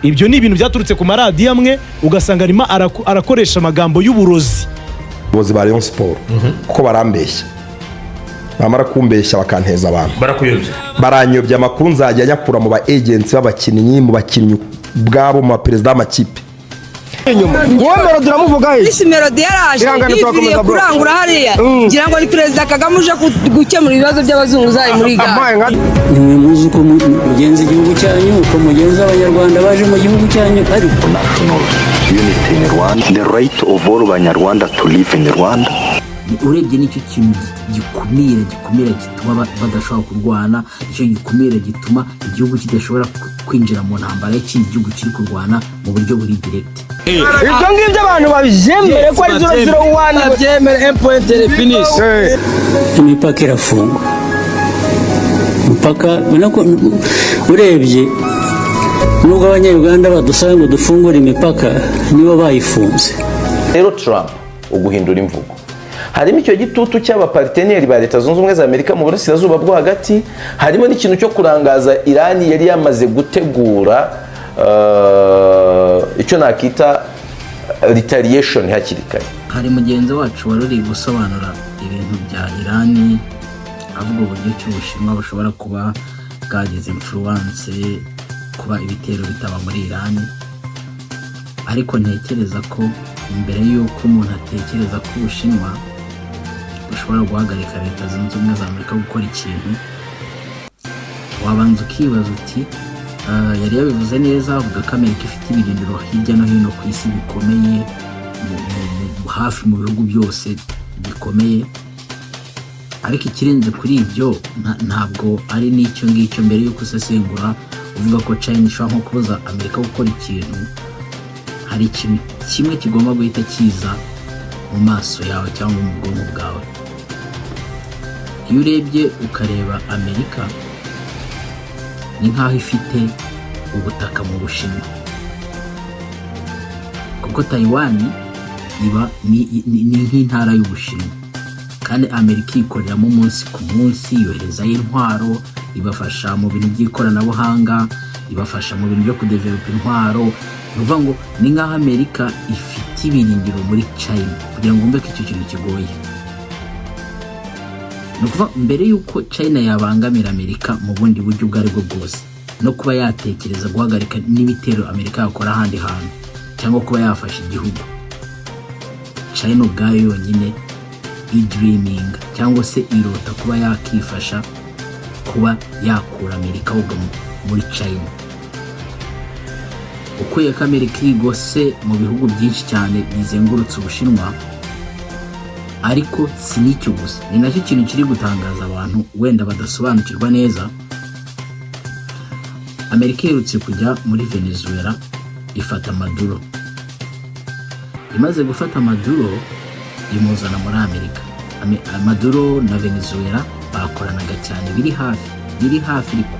Ibyo ni ibintu byaturutse ku maradiyo amwe, ugasanga arimo arakoresha amagambo y'uburozi. Abayobozi ba Rayon Sport, kuko barambeshya, bamara kumbeshya bakanteza abantu. Barakuyobya. Baranyobya. Amakuru nzajya nyakura mu ba agents b'abakinnyi, mu bakinnyi ubwabo, mu baperezida b'amakipe. Wowe Melody uramuvuga he? Bruce Melody yaraje. Ihangane, yiviriye turakomeza, bro. Kurangura hariya, ngira ngo ni Perezida Kagame uje gukemura ibibazo by'abazunguzayi muri gare. Ampaye nka Nimwe muzi uko mugenza igihugu cyanyu, uko mugenza Abanyarwanda baje mu gihugu cyanyu, ariko National unity in Rwanda, the right of all Banyarwanda to live in Rwanda. Urebye nicyo kintu gikumira gituma badashobora kurwana. Nicyo gikumira gituma igihugu kidashobora kwinjira mu ntambara y'ikindi gihugu kiri kurwana mu buryo buri direct. Ibyo ngibyo abantu babyemere ko ari 001. Babyemere, un point finish. Imipaka irafungwa, umupaka ubona ko urebye, nubwo Abanyarwanda badusaba ngo dufungure imipaka, nibo bayifunze. Rero Trump uguhindura imvugo, harimo icyo gitutu cy'aba partenaires ba Leta Zunze Ubumwe za Amerika mu Burasirazuba bwo Hagati, harimo n'ikintu cyo kurangaza Irani yari yamaze gutegura icyo nakita retaliation hakiri kare. Hari mugenzi wacu wari uri gusobanura ibintu bya Irani, avuga uburyo ki Ubushinwa bushobora kuba bwagize influence kuba ibitero bitaba muri Irani. Ariko ntekereza ko mbere y'uko umuntu atekereza ko Ubushinwa bushobora guhagarika Leta Zunze Ubumwe za Amerika gukora ikintu, wabanza ukibaza uti yari yabivuze neza, avuga ko Amerika ifite ibirindiro hirya no hino ku isi bikomeye, hafi mu bihugu byose bikomeye. Ariko ikirenze kuri ibyo ntabwo ari n'icyo ngicyo. Mbere y'uko usesengura uvuga ko China ishobora nko kubuza Amerika gukora ikintu, hari ikintu kimwe kigomba guhita kiza mu maso yawe cyangwa mu bwonko bwawe. Iyo urebye ukareba, Amerika ni nk'aho ifite ubutaka mu Bushinwa, kuko Taiwan iba ni nk'intara y'Ubushinwa, kandi Amerika iyikoreramo umunsi ku munsi, yoherezayo intwaro, ibafasha mu bintu by'ikoranabuhanga, ibafasha mu bintu byo kudevelopa intwaro. Ni ukuvuga ngo ni nk'aho Amerika ifite ibirindiro muri China. Kugira ngo wumve ko icyo kintu kigoye, ni ukuvuga mbere y'uko China yabangamira Amerika mu bundi buryo ubwo aribwo bwose, no kuba yatekereza guhagarika n'ibitero Amerika yakora ahandi hantu cyangwa kuba yafasha igihugu, China ubwayo yonyine idreaminga cyangwa se irota kuba yakifasha kuba yakura Amerika ahubwo muri China. Ukuye ko Amerika igose mu bihugu byinshi cyane bizengurutse Ubushinwa. Ariko si n'icyo gusa, ni nacyo kintu kiri gutangaza abantu wenda badasobanukirwa neza. Amerika iherutse kujya muri Venezuela, ifata Maduro. Imaze gufata Maduro, imuzana muri Amerika. Maduro na Venezuela bakoranaga cyane biri hafi ariko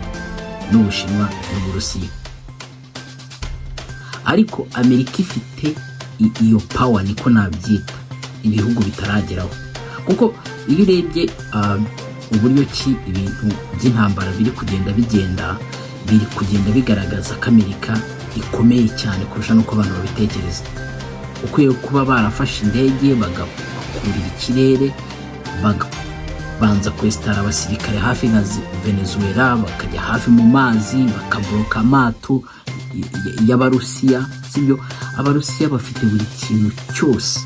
n'Ubushinwa n'Uburusiya. Ariko Amerika ifite iyo power, niko nabyita, ibihugu bitarageraho, kuko iyo urebye uburyo ki ibintu by'intambara biri kugenda bigenda, biri kugenda bigaragaza ko Amerika ikomeye cyane kurusha n'uko abantu babitekereza. Ukwiye kuba barafashe indege, bagakurira ikirere, bakabanza kwesitara abasirikare hafi na Venezuela, bakajya hafi mu mazi, bakabloka amato y'Abarusiya. Sibyo, Abarusiya bafite buri kintu cyose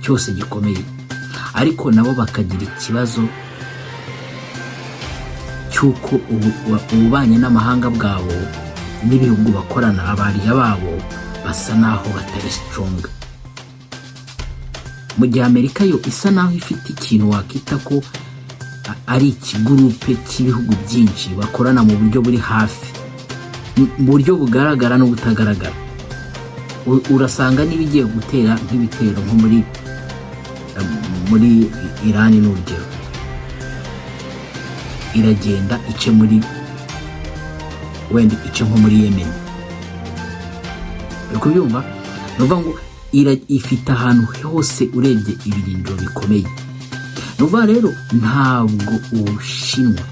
cyose gikomeye, ariko nabo bakagira ikibazo cy'uko ububanyi n'amahanga bwabo n'ibihugu bakorana, aba allies babo, basa naho batari strong, mu gihe Amerika yo isa naho ifite ikintu wakita ko ari ikigurupe cy'ibihugu byinshi bakorana mu buryo buri hafi, mu buryo bugaragara n'ubutagaragara. Urasanga niba igiye gutera nk'ibitero nko muri Irani, ni urugero, iragenda ice muri, wenda ice nko muri Yemen. Uri kubyumva? Ni ukuvuga ngo ifite ahantu hose urebye ibirindiro bikomeye. Ni ukuvuga rero ntabwo Ubushinwa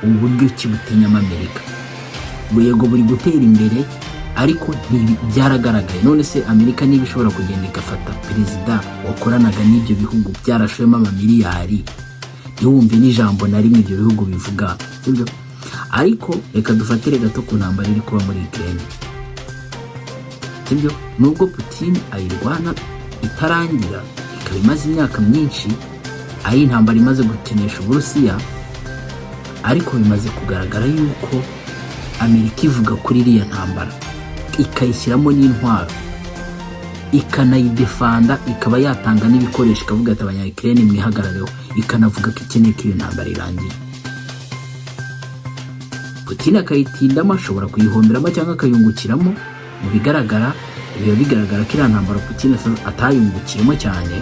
uburyo ki butinyamo Amerika. Yego, buri gutera imbere, ariko byaragaragaye. None se Amerika niba ishobora kugenda igafata perezida wakoranaga n'ibyo bihugu byarashoyemo amamiliyari, ntiwumve n'ijambo na rimwe ibyo bihugu bivuga, sibyo? Ariko reka dufatire gato ku ntambara iri kuba muri Ukraine, sibyo? Nubwo Putin ayirwana itarangira, ikaba imaze imyaka myinshi, ari intambara imaze gukenesha Uburusiya, ariko bimaze kugaragara yuko Amerika ivuga kuri iriya ntambara, ikayishyiramo n'intwaro, ikanayidefanda, ikaba yatanga n'ibikoresho, ikavuga ati: "Abanya-Ukraine, mwihagarareho", ikanavuga ko ikeneye ko iyo ntambara irangira. Putin akayitindamo, ashobora kuyihomberamo cyangwa akayungukiramo. Mu bigaragara, biba bigaragara ko iriya ntambara Putin atayungukiyemo cyane,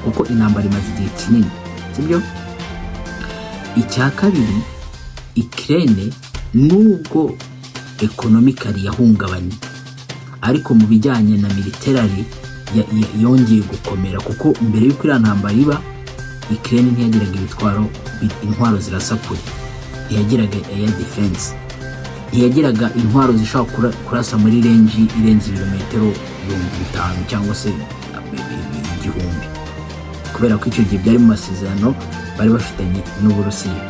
kuko intambara imaze igihe kinini, sibyo? Icya kabiri, Ukraine nubwo economically yahungabanye, ariko mu bijyanye na military yongeye gukomera, kuko mbere y'uko iriya ntambara iba, Ukraine ntiyagiraga ibitwaro, intwaro zirasa kure, ntiyagiraga air defense, ntiyagiraga intwaro zishobora kurasa muri range irenze ibirometero 5000 cyangwa se 1000, kubera ko icyo gihe byari mu masezerano bari bafitanye n'Uburusiya.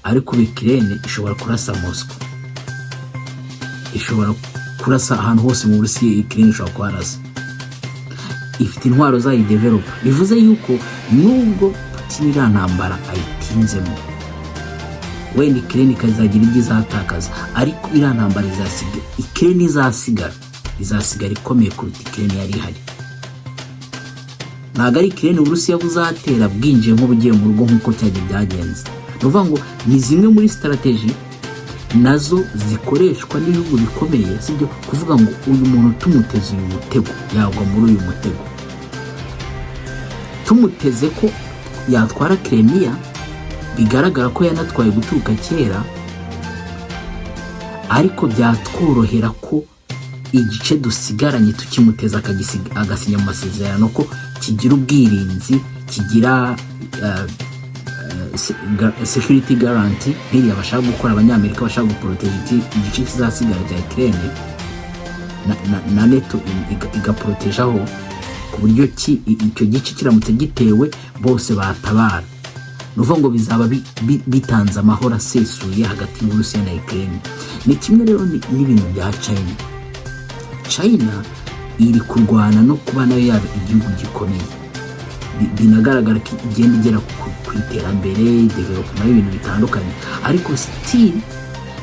Ariko ubu Ukraine ishobora kurasa Moscow, ishobora kurasa ahantu hose mu Burusiya. Ukraine ishobora kuharasa, ifite intwaro zayo developa. Bivuze yuko nubwo Putin iriya ntambara ayitinzemo, wenda Ukraine ikazagira ibyo izatakaza, ariko iriya ntambara izasiga Ukraine izasigara ikomeye kuruta Ukraine yari ihari. Ntabwo ari Ukraine Uburusiya buzatera bwinjiye nk'ubugiye mu rugo nk'uko cyagiye byagenze. Ni ukuvuga ngo ni zimwe muri strategy nazo zikoreshwa n'ibihugu bikomeye, sibyo? Kuvuga ngo uyu muntu tumuteze uyu mutego yagwa muri uyu mutego, tumuteze ko yatwara Crimea, bigaragara ko yanatwaye guturuka kera, ariko byatworohera ko igice dusigaranye tukimuteza agasinya mu masezerano ko kigira ubwirinzi, kigira security guarantee nk'iriya bashaka gukora Abanyamerika, bashaka guporoteja igice kizasigara cya Ukraine na NATO igaporotejaho, ku buryo ki icyo gice kiramutse gitewe bose batabara. Ni ukuvuga ngo bizaba bitanze amahoro asesuye hagati y'Uburusiya na Ukraine. Ni kimwe rero n'ibintu bya China. China iri kurwana no kuba nayo yaba igihugu gikomeye. Binagaragara ko igenda igera ku iterambere, development y'ibintu bitandukanye, ariko still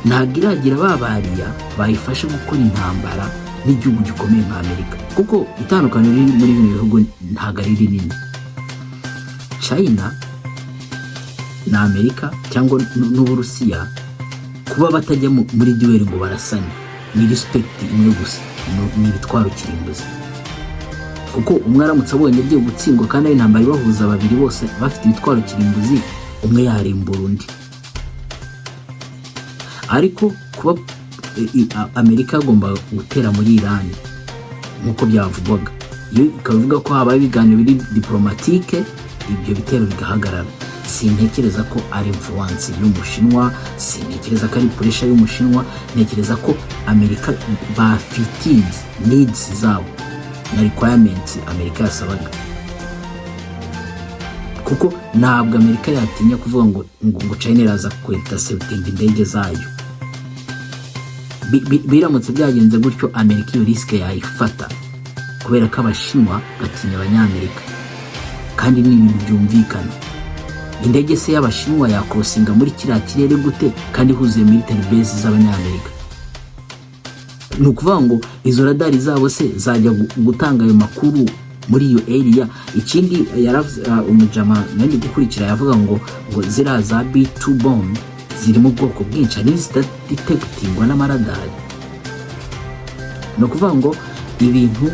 ntabwo iragira ba bariya bayifashe gukora intambara n'igihugu gikomeye nka Amerika, kuko itandukaniro riri muri bino bihugu ntabwo ari rinini. China na Amerika cyangwa n'Uburusiya, kuba batajya muri duel ngo barasane, ni respect imwe gusa, ni ibitwaro kirimbuzi, kuko umwe aramutse abonye agiye gutsindwa kandi ari intambara ibahuza babiri, bose bafite ibitwaro kirimbuzi, umwe yarimbura undi. Ariko kuba Amerika yagomba gutera muri Irani nk'uko byavugwaga, iyo ikaba ivuga ko habaye ibiganiro biri diplomatique, ibyo bitero bigahagarara, sintekereza ko ari influence y'Umushinwa, sintekereza ko ari pressure y'Umushinwa. Ntekereza ko Amerika bafitinze needs zabo na requirements Amerika yasabaga, kuko ntabwo Amerika yatinya kuvuga ngo China iraza kwinterceptinga indege zayo. Biramutse byagenze gutyo, Amerika iyo risk yayifata, kubera ko Abashinwa batinya Abanyamerika, kandi ni ibintu byumvikana. Indege se y'Abashinwa yakorosinga muri kiriya kirere gute kandi huzuye military base z'Abanyamerika? Ni ukuvuga ngo izo radari zabo se zajya gutanga ayo makuru muri iyo area? Ikindi yaravuze, umujama nari gukurikira yavuga ngo ziriya za B2 bomb ziri mu bwoko bwinshi, hari n'izitadetectingwa n'amaradari. Ni ukuvuga ngo ibintu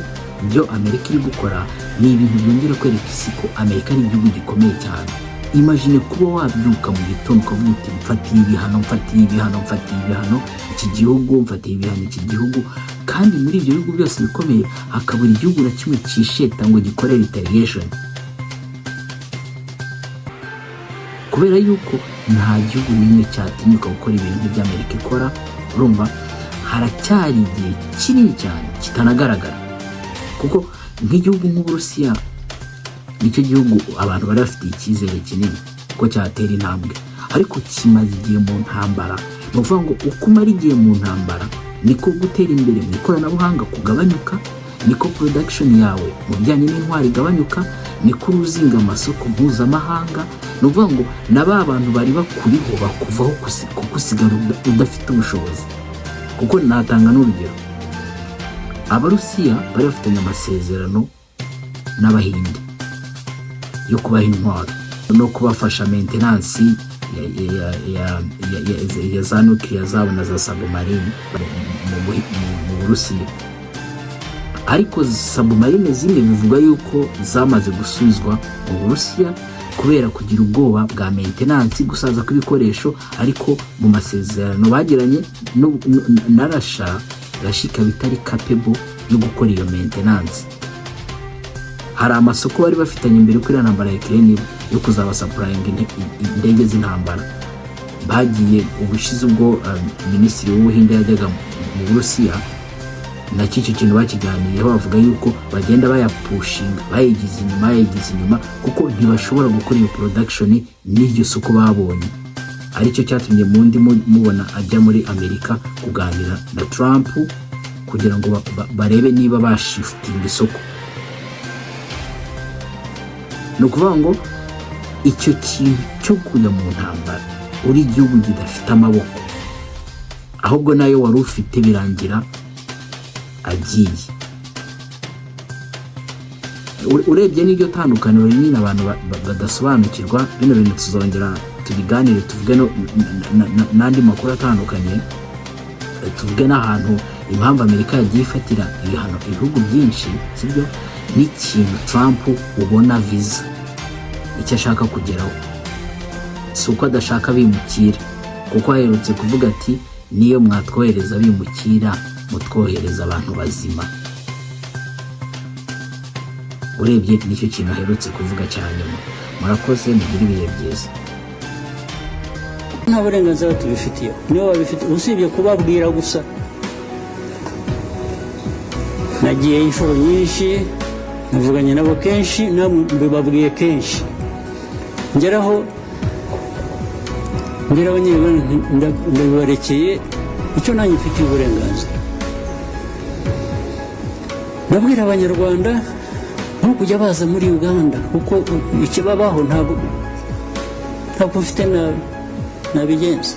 byo Amerika iri gukora ni ibintu byongera kwereka isi ko Amerika ari igihugu gikomeye cyane. Imagine kuba wabyuka mu gitondo ukavuga uti: "Mfatiye ibihano, mfatiye ibihano, mfatiye ibihano iki gihugu, mfatiye ibihano iki gihugu", kandi muri ibyo bihugu byose bikomeye hakabura igihugu na kimwe cyisheta ngo gikore retaliation, kubera yuko nta gihugu n'imwe cyatinyuka gukora ibintu nk'ibyo Amerika ikora. Urumva haracyari igihe kinini cyane kitanagaragara, kuko nk'igihugu nk'Uburusiya nicyo gihugu abantu bari bafitiye icyizere kinini ko cyatera intambwe, ariko kimaze igihe mu ntambara. Ni ukuvuga ngo uko umara igihe mu ntambara, niko gutera imbere mu ikoranabuhanga kugabanyuka, niko production yawe mu bijyanye n'intwari igabanyuka, niko uruzinga amasoko mpuzamahanga. Ni ukuvuga ngo na ba bantu bari bakuriho bakuvaho, kuko usigara udafite ubushobozi. Kuko natanga n'urugero, Abarusiya bari bafitanye amasezerano n'Abahinde yo kubaha intwaro no kubafasha maintenance ya za nuclear zabo na za submarine mu Burusiya. Ariko submarine zimwe bivugwa yuko zamaze gusubizwa mu Burusiya kubera kugira ubwoba bwa maintenance, gusaza kw'ibikoresho. Ariko mu masezerano bagiranye na Russia, Russia ikaba itari capable yo gukora iyo maintenance. Hari amasoko bari bafitanye mbere kuri iriya ntambara ya Ukraine yo kuzabasupplyinga indege z'intambara. Bagiye ubushize ubwo minisitiri w'Ubuhinde yajyaga mu Burusiya, nacyo icyo kintu bakiganiyeho, bavuga yuko bagenda bayapushinga, bayigize inyuma, bayigize inyuma, kuko ntibashobora gukora iyo production n'iryo soko babonye. Aricyo cyatumye mundi mubona ajya muri Amerika kuganira na Trump kugira ngo barebe niba bashiftinga isoko. Ni ukuvuga ngo icyo kintu cyo kujya mu ntambara uri igihugu kidafite amaboko, ahubwo nayo wari ufite birangira agiye. Urebye n'iryo tandukaniro rinini abantu badasobanukirwa. Bino bintu tuzongera tubiganire, tuvuge n'andi makuru atandukanye, tuvuge n'ahantu impamvu Amerika yagiye ifatira ibihano ibihugu byinshi, sibyo? N'ikintu Trump ubona viza icyo ashaka kugeraho si uko adashaka abimukira, kuko aherutse kuvuga ati: "Niyo mwatwohereza abimukira, mutwohereza abantu bazima." Urebye nicyo kintu aherutse kuvuga cya nyuma. Murakoze, mugire ibihe byiza. Nta burenganzira tubifitiye, nibo babifite, usibye kubabwira gusa. Nagiye inshuro nyinshi, navuganye nabo kenshi, namwe mbibabwiye kenshi. Ngeraho mbwira Abanyarwanda nti ndabibarekeye, icyo nanjye mfitiye uburenganzira. Ndabwira Abanyarwanda nko kujya baza muri Uganda, kuko ikibabaho ntabwo mfite nabigenza.